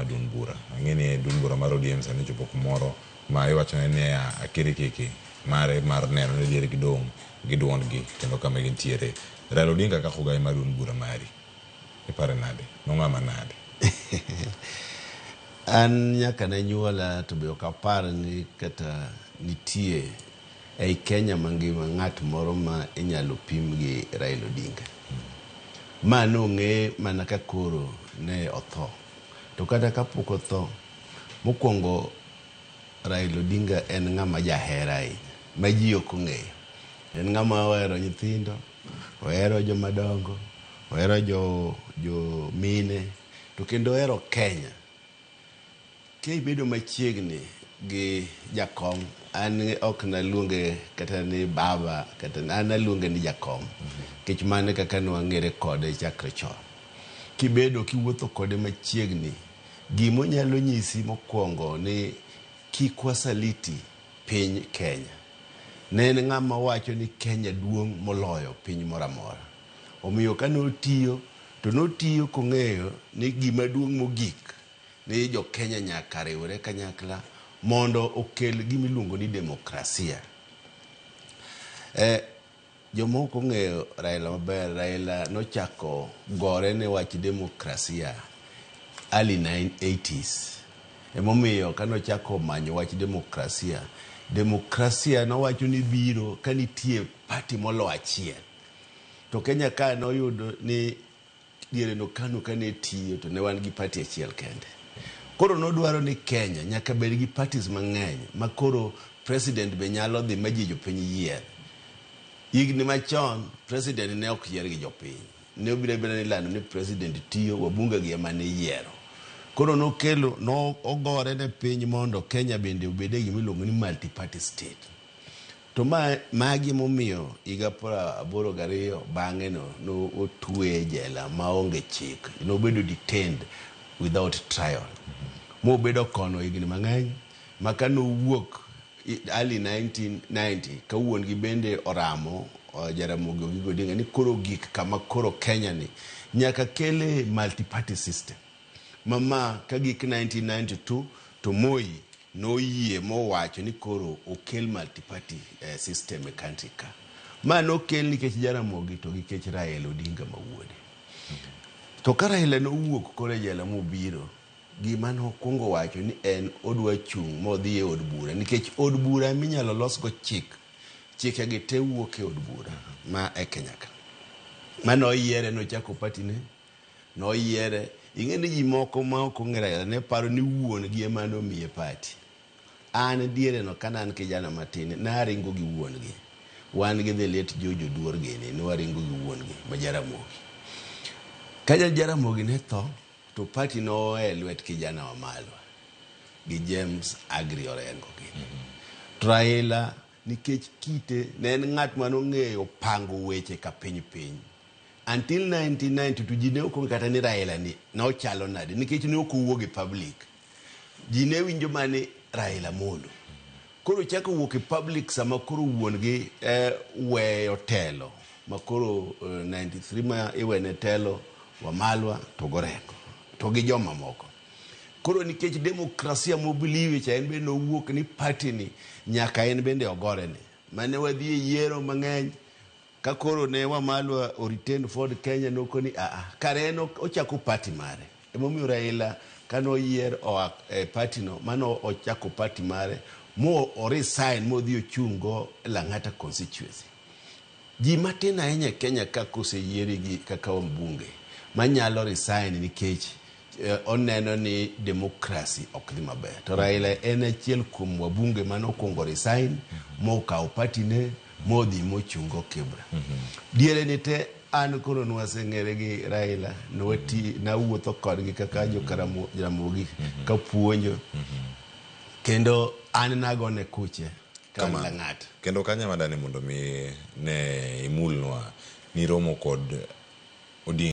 mar duond bura. Ang'e ni duond bura mar ODM sani ochopo kumoro ma iwacho ni akirikiki mare mar neno ni diere gidong' gi duondgi kendo kama gintiere. Raila Odinga kaka ogai mar duond bura mari, ipare nade? Nong'ama nade? An nyaka ne nyuola to be ok apar ni kata nitie ei Kenya mangima ng'at moro ma inyalo pim gi Raila Odinga. Ma nong'e mana ka koro ne otho. To kata kapok otho, mokwongo Raila Odinga en ng'ama jahera ahinya ma ji ok ong'eyo. En ng'ama ohero nyithindo, ohero joma dongo, ohero jo mine, to kendo ohero Kenya. Kibedo machiegni gi jakom, an ok naluonge kata ni baba, kata an aluonge ni jakom. Nikech mano e kaka ne wang'ere kode chakre chon. Kibedo kiwuotho kode machiegni, gimonyalo nyisi mokwongo ni kik wasaliti piny Kenya. Ne en ng'ama wacho ni Kenya duong' moloyo piny moro amora. Omiyo kane otiyo, to notiyo kong'eyo ni gima duong' mogik ni jo Kenya nyaka riwre kanyakla mondo okel gima iluongo ni demokrasia. Jomoko ong'eyo Raila maber. Raila nochako gore ne wach demokrasia early 80s. Emomiyo kanochako manyo wach demokrasia, demokrasia nowacho ni biro ka nitie party molo achiel. To Kenya ka noyudo ni diere no KANU kane tiyo to ne wan gi party achiel kende. Koro nodwaro ni Kenya nyaka bed gi parties mang'eny ma koro president be nyalo dhi ma ji jopiny yier. Higni machon president ne ok yier gi jopiny. Ne obiro abira ni lando ni president tiyo, wabunge gi ema ne yiero. Koro nokelo, no ogore ne piny mondo Kenya bende obed e gima iluongo ni multi party state. To ma magi emomiyo higa 82 bang'e no no otweye e jela maonge chik. Nobedo detained without trial. Mobedo kono higni mang'eny ma kanowuok early 1990 ka wuon gi bende oramo Jaramogi Oginga Odinga ni koro gik kama koro Kenya ni nyaka kele multi party system. Ma ka gik 1992 to Moi noyie mowacho ni koro okel multi party system e country ka. Ma nokel nikech Jaramogi to nikech Raila Odinga ma wuode. To ka Raila nowuok koro e jela mobiro, gima nokwongo wacho ni en odwa chung' modhi e od bura nikech od bura minyalo losgo chik, chike gi te wuok e od bura ma e Kenya ka. Mane oyiere nochako party ne, noyiere. Ing'e ni ji moko ma ok ong'e Raila ne paro ni wuon gi ema nomiye party. An diere no kane an kijana matin, naringo gi wuon gi. Wan gi the late George Oduor gini, ne waringo gi wuon gi ma Jaramogi. Ka Jaramogi ne tho, to party nowe e lwet kijana Wamalwa gi James Agri Orengo gini. To Raila nikech kite ne en ng'at manong'eyo pango weche ka piny piny. Until 1990 to ji ne ok ong'e kata ni Raila ni nochalo nade nikech ne ok owuok e public. Ji ne winjo mani Raila Amolo. Koro chako wuok e public sama koro wuon gi weyo telo ma koro 93 ma iwene telo Wamalwa to gorengo to gi joma moko. Koro nikech demokrasia mobiliwe cha en bende nowuok ni party ni nyaka en bende ogore ni. Mane wadhi e yiero mang'eny ka koro ne Wamalwa o retain Ford Kenya nokoni aa kare en ochako party mare. Emomiyo Raila kane oyier oa e party no mano ochako party mare mo o resign modhi ochung' go Lang'ata constituency. Ji matin ahinya e Kenya ka koseyieri gi kaka mbunge manyalo resign nikech oneno ni democracy ok dhi maber. To Raila en achiel kuom wabunge mane okwongo resign mokawo party ne modhi mochungo Kibra. Diere ni te an koro nwaseng'ere gi Raila, nwati nawuotho kodgi kaka joka Ramogi kapuonjo. Kendo an nagone kuche ka an Lang'ata. Kendo kanyo ema dani mondo mi ne imulnwa niromo kod Odinga.